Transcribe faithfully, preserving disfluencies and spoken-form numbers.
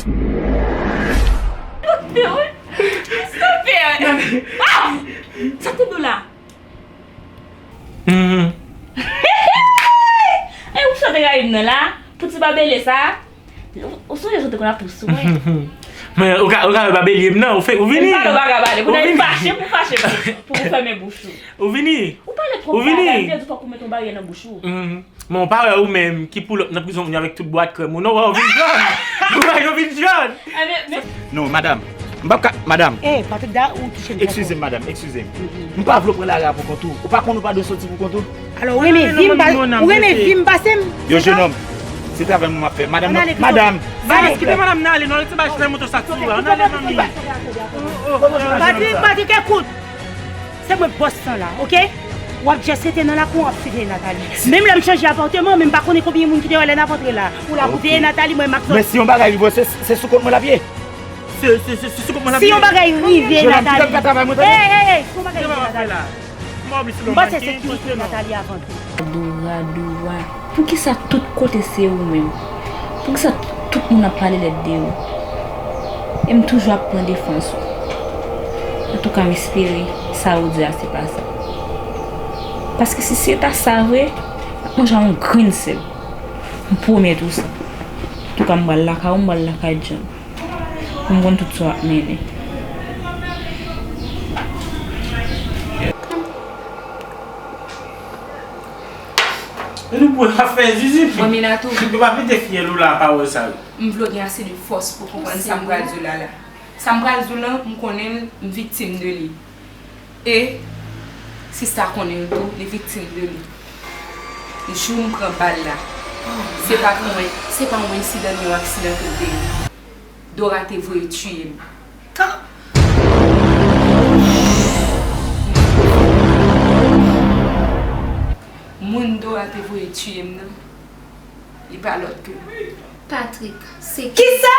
Stop it! Ah! Sa te dou la? Mhm. E ou chante Karayib nan la? Pou ti babele sa? Ou sonje sou te konn ap tou sou mwen? Men ou ka ou ka babele m nan, ou fè ou vini. Pale ou pa ka pale. Pou Ou nèg vini. Fache pou fache pou pou ou fèmen bouch ou. Ou vini. Ou pale twòp Ou vini. Bagay, m te di fòk ou mete yon baryè nan bouch ou. Mhm. Men ou pa wè ou menm ki pull up nan prizon moun yo avèk tout bwat krèm ou non, wè ou vin jòn. Ou wè ou vin jòn. Eh, men, men, Non, madanm. M p ap ka, madanm. Eh, Patrick, da ou touche m. Eskize m, madanm, eskize m. M pa vle w pran lari a pou kont ou. Ou pa konn ou pa dwe soti pou kont ou. Alò, ou renmen vi m, ba- ou renmen vi m pase m. Yo, jenòm, se travay mwen m ap fè. Madanm, Ann ale, madanm. Ann ale, Kite madanm nan ale non, li ti bay chay moto sa sou la. Ann ale manmi. Patrick, Patrick, ekout. Se mwen bòs lan la, oke? W ap just rete nan lakou, w ap siveye Nathalie. Menm lè m chanje apatman, men m pa konnen konbyen moun ki deyò lè n ap antre la. Ou la pou veye Nathalie, mwen m ap Men si yon bagay rive, se, se sou kont mwen l ap ye. Se se se se sou kòman l ap Si yon bagay rive Jenòm, Nathalie. Kite m fè travay mwen, Hey, tande. Hey, hey, si yon bagay rive Nathalie. Mwen oubli sou M panse sekirite Nathalie avan tou. Doura, Doura, poukisa tout kote se ou menm? Poukisa tout moun ap pale lèd de ou? E m toujou ap pran defans ou. Antouka, m espere sa ou di a se pa sa. Paske si se ta sa vre, m ap manje yon grenn sèl. M pwomèt ou sa. Antouka, m pral lakay ou, m pral lakay John. Pou m konn tout sa w ap mennen. Nou pou afè zizi pi. Mwen Minatou, Yo pa pete fyèl ou la pawòl sa yo. M vle w gen ase de fòs pou konprann sa m pral di w la la. Sa m pral di w lan, m konnen l, m viktim de li. E sista konnen l tou, li viktim de li. Jou m pran bal la, se pa pou mwen, se pa yon ensidan ni yon aksidan ke l te ye. Dora te voye tiye m. Moun Dora te voye tiye m nan, li pa lòt ke Patrick, se Kisa?